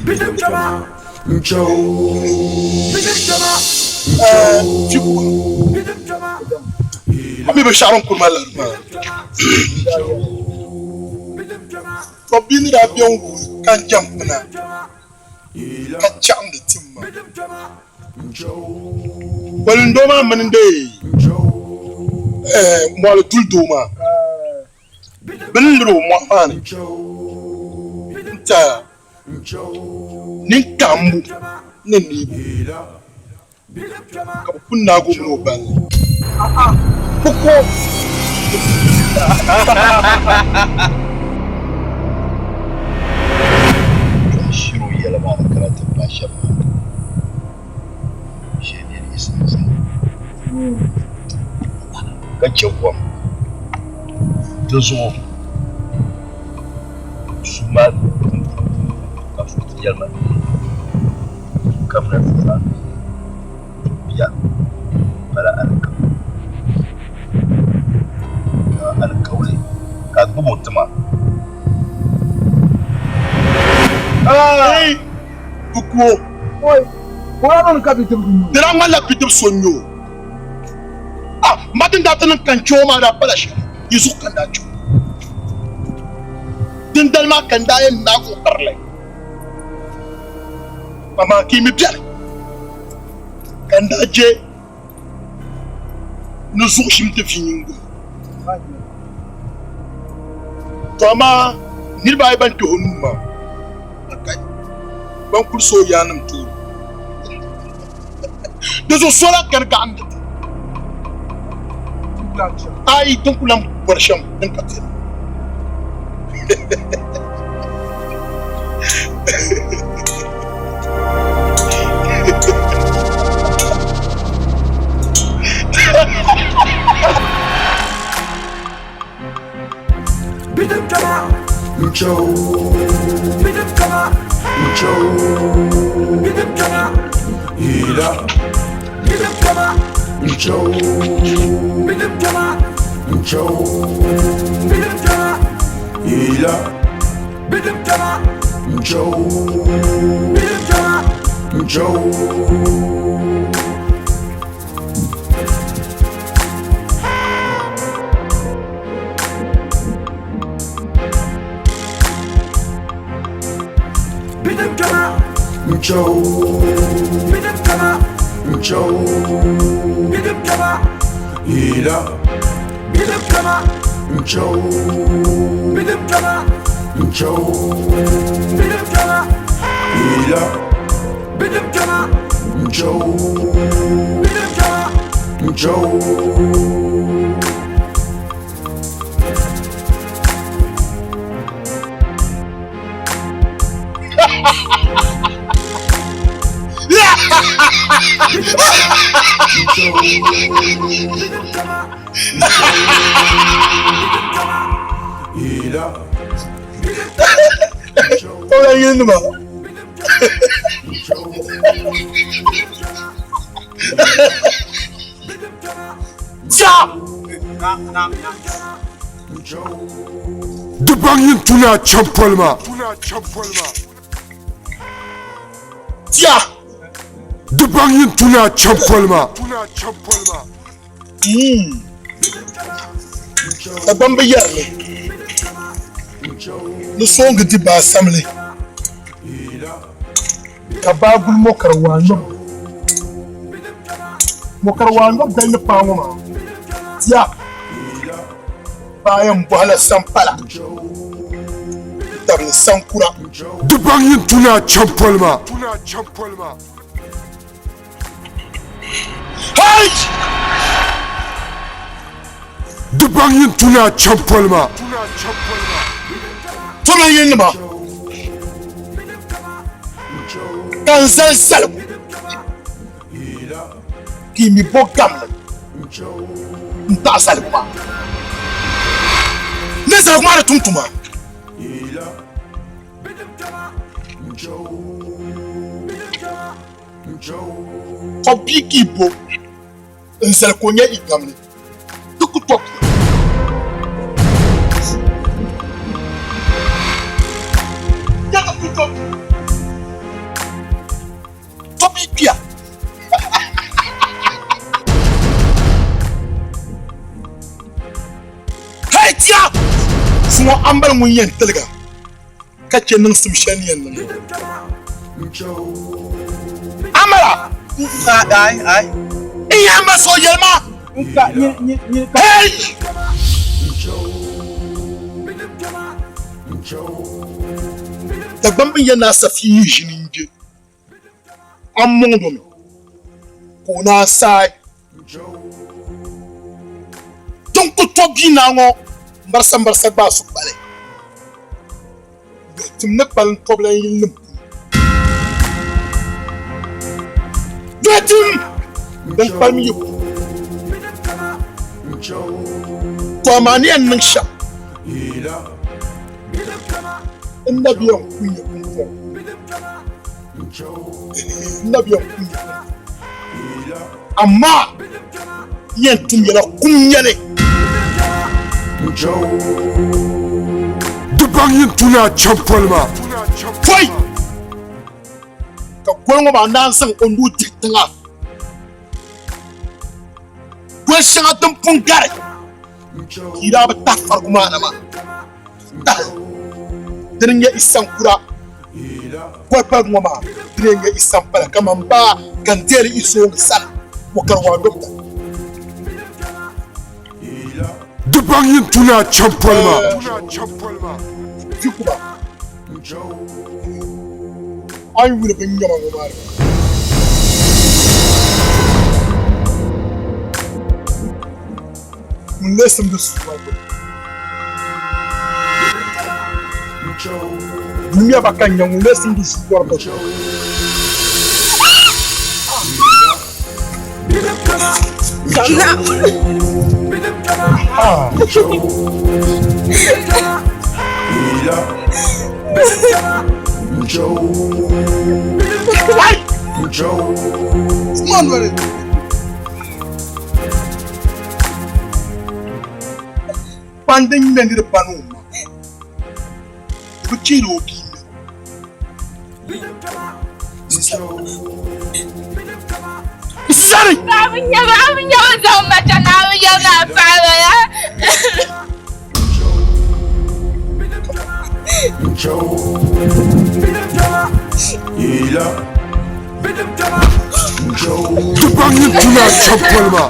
A mi binshɛɣu din kuri ma lari maa. Tɔ bia ni daa be n-wuhi ka n jɛm pina ka chaɣindi tim ma. Kpalindoo maa mini dee mɔɣili duli doo maa bɛ ni liri o mɔɣu maa ni n-ti a ninkaɣimbu ni neebu ka bɛ pun naagi o mini o balli. Kuko! Shiri o yɛla maa ni kana ti paai shɛm maa, shee niri yi sani zaa ka chɛ kom. Di zuɣu su maa ka so ti yɛli ma kamina ti zaŋ bia pala alikauli ka alikauli ka a gbubi o tima. Hey, kukuo. Di daa ŋmanila bidib so n-nyɛ o. Ah, ma din daa ti niŋ ka n chɛ o maa daa pala shɛli, yi zuɣu ka n daa chɛ o. Dindali maa ka n daa yɛn naag o pirili. Amaa ka yi mi beni ka n daa je ni zuɣu shim ti vi nyiŋgoli. To amaa niriba ayi ban kpɛh o nuu maa, akai, ban kuli so o yaannim tooni. Di zuɣu so lahi kani gaɣindi ti. Ayi, din ku lahi bɔri shɛm din ka ti ni. Di baŋ yin tuni a champoli maa. Tia! Di baŋ yin tuni a champoli maa. Dagbamba yɛri li ni sooŋgi di baa samli ka baa guli mɔkari waa nyɔbu. Mɔkari waa nyɔbu dali ni paai ŋɔ maa, tia baa yɛn bɔhila sampala n-tabili sankura. Di baŋ yin tuni a champoli maa. Di baŋ yin tuni a champoli maa. Tuma yinima ka n zali zaligu ka yi mi bo gamli n taɣi zaligu maa ni zaligu maa di tum tuma. Ka bia ka yi bo n zali ka o nyɛ yi gamli di ku to puli. Ya ka ku to puli. Zuŋɔ ambali ŋun yɛn tiliga ka chɛ niŋsim shɛli ni yɛn niŋ Amala! N yɛn ma so yɛli ma! Hey! Dagbamb bin yɛn naa safi yi ʒini n-je a mɔŋ domi ka o naan saai. Din ku to bia naa ŋɔ mbarisa mbarisa gbaai su kpali. Bɛ tim ni kpalim tɔbila n yili nim puuni. Bɛ tim din kpalim yi puuni. To amaa ni yɛn niŋ shɛm n na bi yɛn ku ya pumpɔŋɔ. N na bi yɛn ku ya pumpɔŋɔ. Amaa n yɛn tum yɛla kum nyɛli. Di baŋ yin tuni a champoli maa. Pɔi ka goli ŋɔ maa naan zaŋ o nuu dihi tiŋa goli shɛŋa din pun gari ka yi daa bi tahi farigu maa na maa tahi dini n-nyɛ Isankura goli paligu ŋɔ maa dini n-nyɛ Isampala kaman baa ka n deeli Isooŋgi sani Wɔkariwaadobita. Di baŋ yin tuni a champoli maa. Vikuba, a ni yuli binnyɛma ŋɔ maa ni. Ŋun lee simdi sua maa gbini. Dunia ba ka nya ŋun lee simdi sua maa gbini. Kpandi ŋmɛ ni di ba ni o ma, di bi cheeri o bia ŋmɛbu. Sani! Di baŋ yin tuni a champoli maa.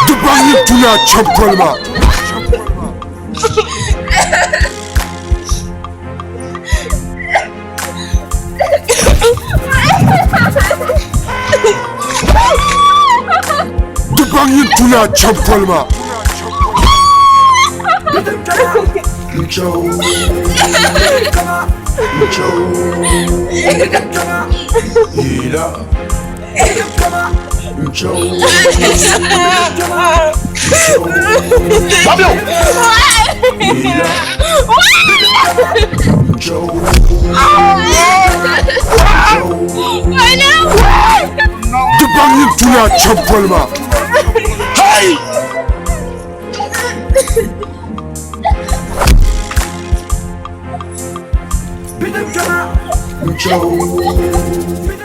Di baŋ yin tuni a champoli maa. Di baŋ yin tuni a champoli maa. Di baŋ yin tuni a champoli maa. Hey!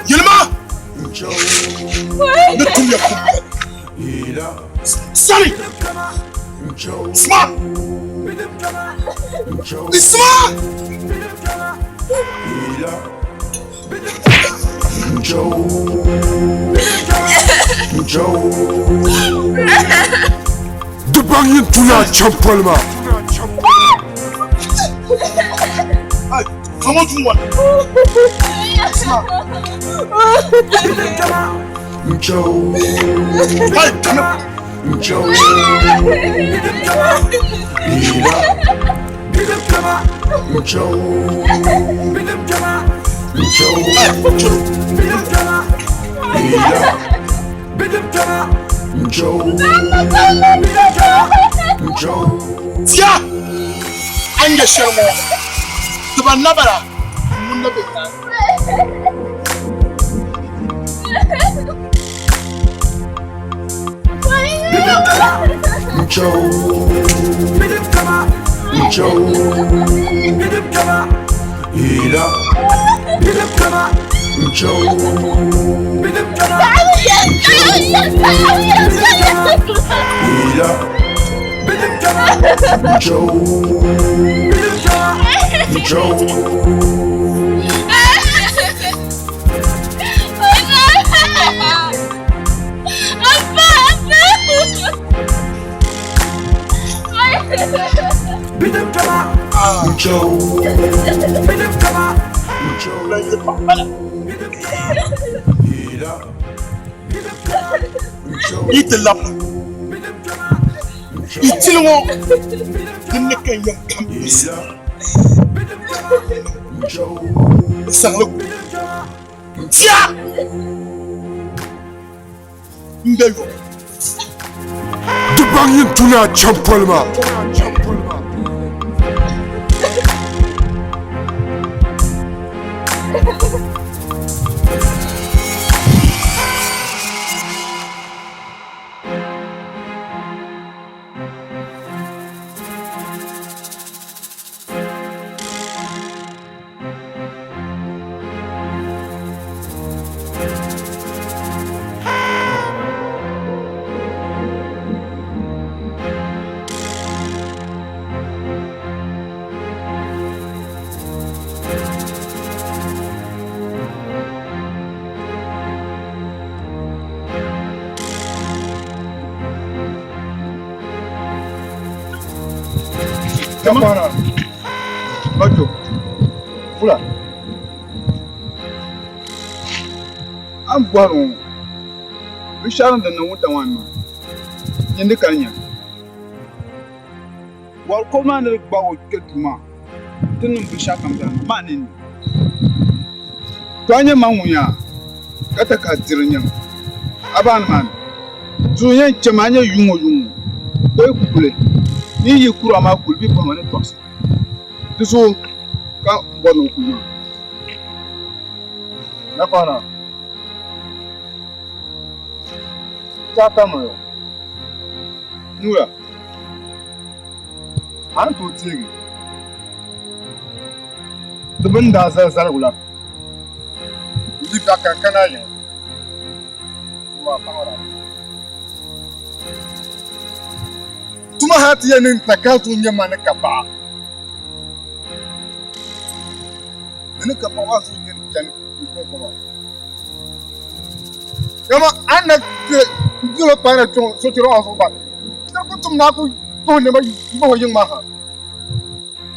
Yilima! Ni tum ya kum Sani! Isma! Isma! Di baŋ yin tuni a champoli maa. Tia! A ni nyɛ shɛli ŋɔ, ti ba nabara ŋun na be nyaaŋa. Yi ti labina yi tili ŋɔ din ni ka yɛm kam bisi bɛ zaŋli tia m-be yɔɣu. Di baŋ yin tuni a champoli maa. Kapana. Bajo. Fula. An bɔri ŋɔ binshɛɣu din niŋ wuntaŋ maa ni maa nyindi ka di nya Wɔri kɔbu maa ni di gbaag o kpe duu maa nti niŋ binshɛɣukam zaa maa ninni. To a nyɛ ma ŋun yaa ka ti ka diri nyam a baani maa ni. Zuŋ yɛn chɛ ma a nyɛ yuŋ o yuŋ o yi ku kuli ni yi yi kuri a maa kuli bɛ bɔhima ni tɔɣisi. Di zuɣu ka m bɔri ni o kuli maa. Nakɔna. Chaka mɔyɔ. Nura. A ni tooi teegi di bini daa zali zaligu la n-di biɛɣu ka n kana a yiŋa. Nura paɣira. Tuma hali ti yɛn niŋ takari zuɣu nyɛ ma ni ka paɣa. Di ni ka paɣa maa zuɣu nyɛ ni chani n-kɔŋko maa. Dama a ni na dol o paai na kpe ŋɔ sochira maa zuɣu gba, di ku tum ni a ku tuhi nɛma m-bah o yiŋ maa ha.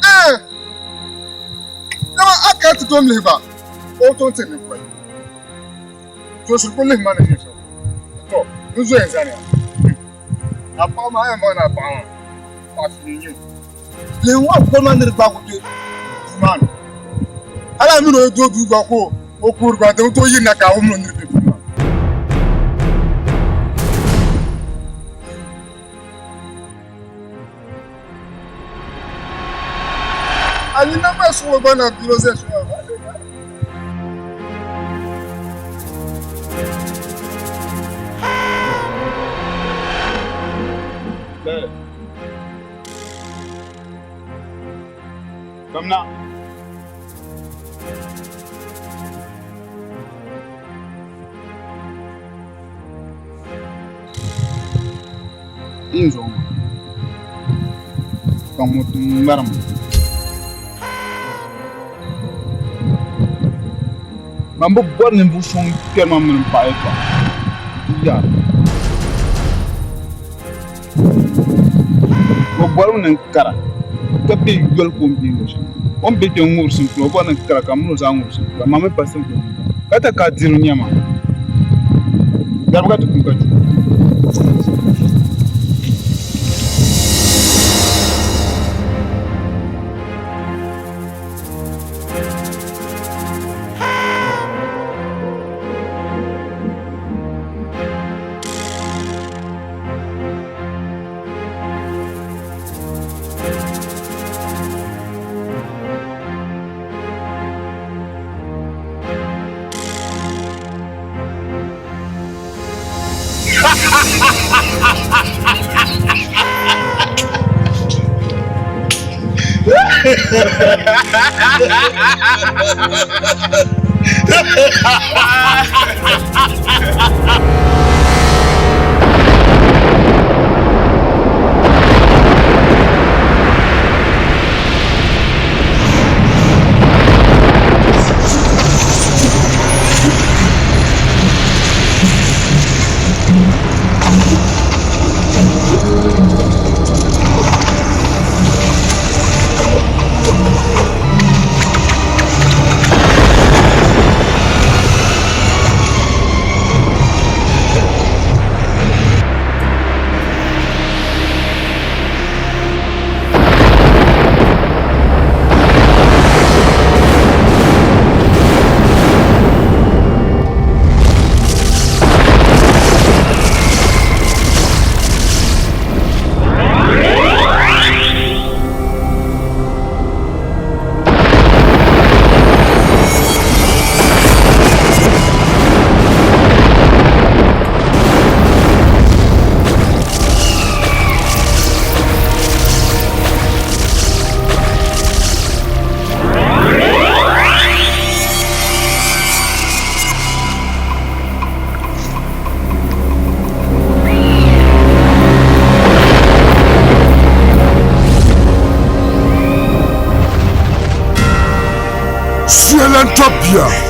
Ɛɛh! Dama a kana ti tom lihi gba, o bi tooi tiri ninkoli. Sochiri ku lihi ma ni nyɛ shɛm. Tɔ! N zoya n-zaniya. A paɣa maa, a yɛn baŋ ni a paɣa maa, paɣ fini n-nyɛ o. Lihi ŋɔ koli maa ni di gbaag o kpe duu maa ni. Hal a min o yi do duu gba ka o kuhiri gba, di bi tooi yirina ka a wum ni o niri be duu maa. A nina gba suɣili gba na duro zali shɛŋa. Kamina. N zuɣu ŋɔ ka ŋɔ ŋmarim man bi bɔri ninvuɣu so ŋun kpɛri ma mini n paɣa yɛltɔɣa di yaa O bɔrimi ni n kara ka be yoli ka o ni be luɣ shɛli. O ni be kpe ŋ-ŋubiri simpila, o bɔri ni n kara ka m mini o zaa ŋubi simpila. Amaa m mi pa simpila ka ti ka diri nɛma. Garibu ka ti kum ka chu. Suya lan tɔbu bia.